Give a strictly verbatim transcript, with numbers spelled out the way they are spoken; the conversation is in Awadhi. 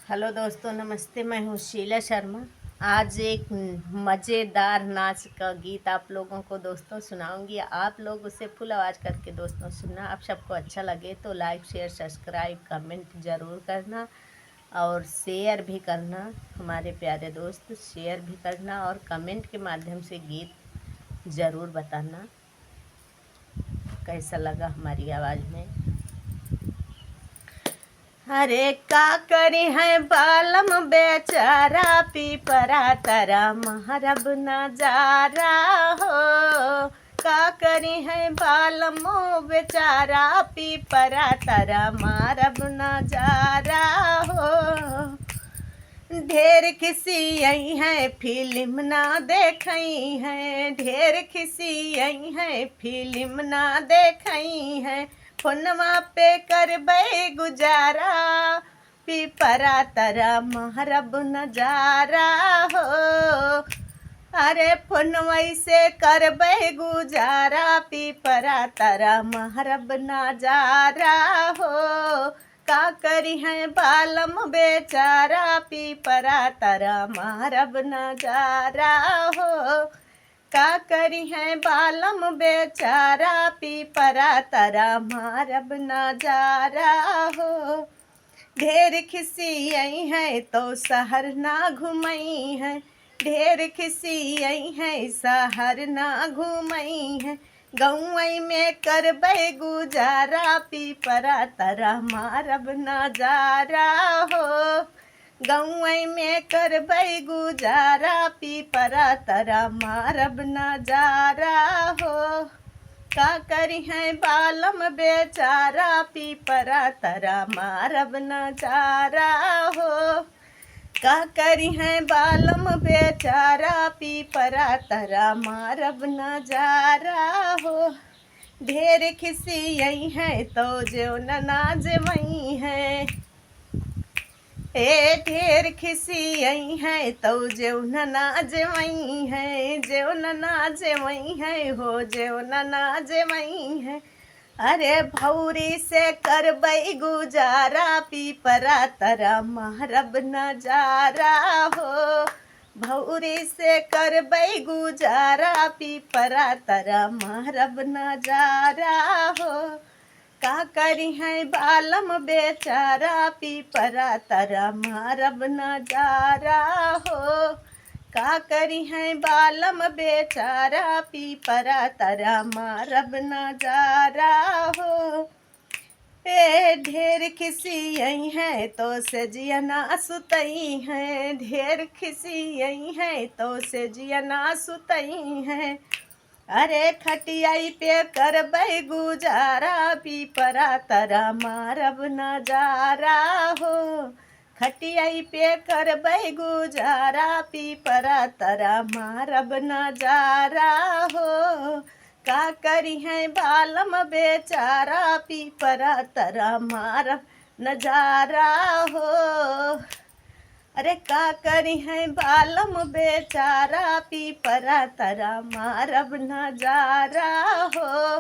हेलो दोस्तों, नमस्ते, मैं हूँ शीला शर्मा। आज एक मज़ेदार नाच का गीत आप लोगों को दोस्तों सुनाऊंगी। आप लोग उसे फुल आवाज़ करके दोस्तों सुनना। आप सबको अच्छा लगे तो लाइक, शेयर, सब्सक्राइब, कमेंट ज़रूर करना और शेयर भी करना। हमारे प्यारे दोस्त, शेयर भी करना और कमेंट के माध्यम से गीत ज़रूर बताना कैसा लगा हमारी आवाज़ में। अरे का करी है बालम बेचारा, पीपरा तरा मारब नजारा हो। का करी है बालमो बेचारा, पीपरा तरा मारब नजारा हो। ढेर खिसियई है, फिल्म ना देखई है, ढेर खिसियई है, फिल्म ना देखई है। फोनवा पे करबै गुजारा, पीपरा तरा मारब नजारा हो। अरे फोनवै से करबै गुजारा, पीपरा तरा मारब नजारा हो। का करी है बालम बेचारा, पीपरा तरा मारब नजारा हो। का करी है बालम बेचारा, पीपरा तरा मारब नजारा हो। ढेर खिसियई है तो शहर ना घुमई है, ढेर खिसियई है शहर ना घुमई है। गौवई में करबै गुजारा, पीपरा तरा मारब नजारा हो। गौवई में करबै गुजारा, पीपरा तरा मारब नजारा हो। का करी है बालम बेचारा, पीपरा तरा मारब नजारा हो। का करी है बालम बेचारा, पीपरा तरा मारब नजारा हो। ढेर खिसियई है तो जेवन ना जेवई है, ए ढेर खिसियई है तो जेवन ना जेवई है, जेवन ना जेवई है हो, जेवन ना जेवई है। अरे भौरी से करबै गुजारा, पीपरा तरा मारब नजारा हो। भौरी से करबै गुजारा, पीपरा तरा मारब नजारा हो। का करी है बालम बेचारा, पीपरा तरा मारब नजारा हो। का करी है बालम बेचारा, पीपरा तरा मारब नजारा हो। ए ढेर खिसियई है तो सेजिया ना सुतई है, ढेर खिसियई है तो सेजिया ना सुतई है। अरे खटियाई पे करबै गुजारा, पीपरा तरा मारब नजारा हो। खटियाई पे करबै गुजारा, पीपरा तरा मारब नजारा हो। का करी है बालम बेचारा, पीपरा तरा मारब नजारा हो। अरे का करी है बालम बेचारा, पीपरा तरा मारब नजारा हो।